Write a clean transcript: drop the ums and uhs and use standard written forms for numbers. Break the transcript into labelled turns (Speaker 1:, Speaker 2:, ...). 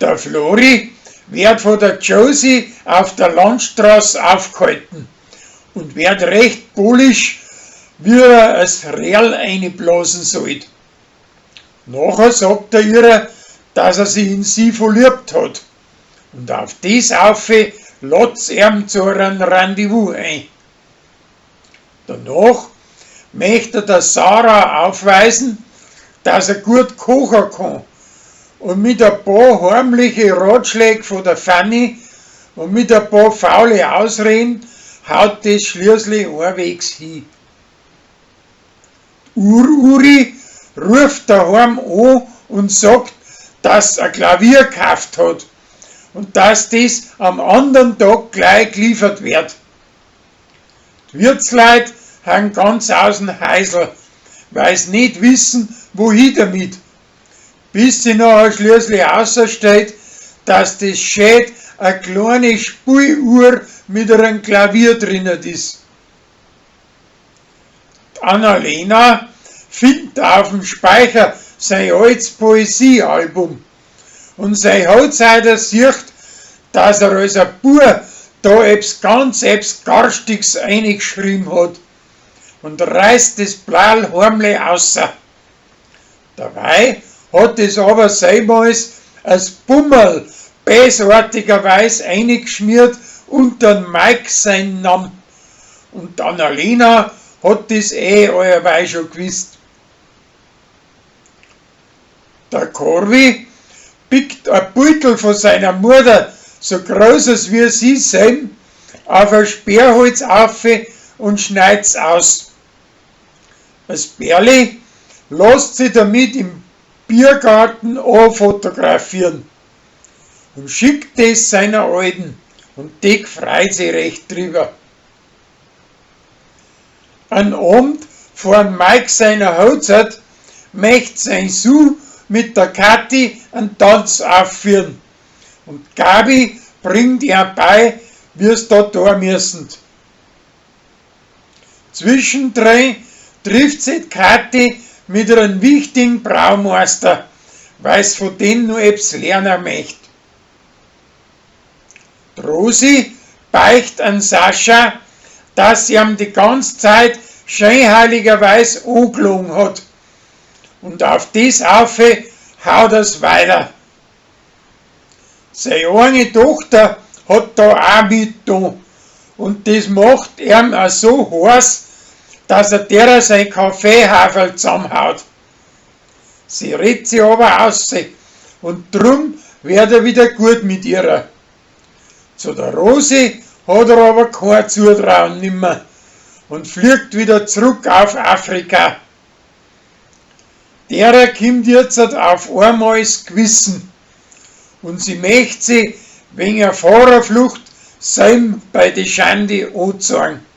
Speaker 1: Der Flori werd von der Josie auf der Landstraß aufghalten und werd recht bullisch, wie er as Rehrl einiblasen sollt. Nachher sagt er ihrer, dass er sich in sie verliebt hat. Und auf des aufe ladt's eam zu einem Rendezvous ein. Danach möcht er der Sarah aufweisen, dass er gut kochen kann. Und mit ein paar heimliche Ratschläg von der Fanny und mit ein paar faule Ausreden haut des schließlich oawegs hi. Ur-Uri ruft daheim an und sagt, dass er Klavier gekauft hat und dass des am andern Tag gleich geliefert wird. Die Wirtsleit han ganz aus'm Häusl, weil's net wissen, wohi damit. Bis sich nachher schließlich ausserstellt, dass des schät a kleine Spieluhr mit einem Klavier drinnen is. Die Annalena findet auf'm Speicher sein altes Poesiealbum und sein Hochzeiter sieht, dass er als a Bua da ebs ganz ebs Garstigs eingeschrieben hat und reißt des Blattl heimlich ausser. Dabei hat es aber seimals als Bummerl bösartigerweis eingeschmiert untern Mike sein Namm. Und die Annalena hat des eh allerweil schon gewusst. Der Corvi pickt a Beutel von seiner Mutter, so groß als wie sie selb, auf ein Sperrholz aufe und schneid's aus. Das Bärli lässt sich damit im Biergarten anfotografieren und schickt des seiner Alten und die freut sich recht drüber. An Abend vor Mike seiner Hochzeit möcht sein Su mit der Kathi einen Tanz aufführen und Gabi bringt ihr bei, wie's da tun müssen. Zwischendrin trifft sich die Kathi mit einem wichtigen Braumeister, weil's von dem noch ebs lernen möcht. Die Rosi beicht an Sascha, dass sie ihm die ganze Zeit scheinheiligerweise angelogen hat. Und auf des aufe haut er's weiter. Seine eigene Tochter hat da auch mitgetan. Und das macht ihm auch so heiß, dass er derer sein Kaffeehaferl zusammenhaut. Sie redet sich aber aus und drum wird er wieder gut mit ihrer. Zu der Rosi hat er aber kein Zutrauen nimmer und fliegt wieder zurück auf Afrika. Derer kommt jetzt auf einmal das Gewissen und sie möcht sie wegen der Fahrerflucht selb bei die Schande anzeigen.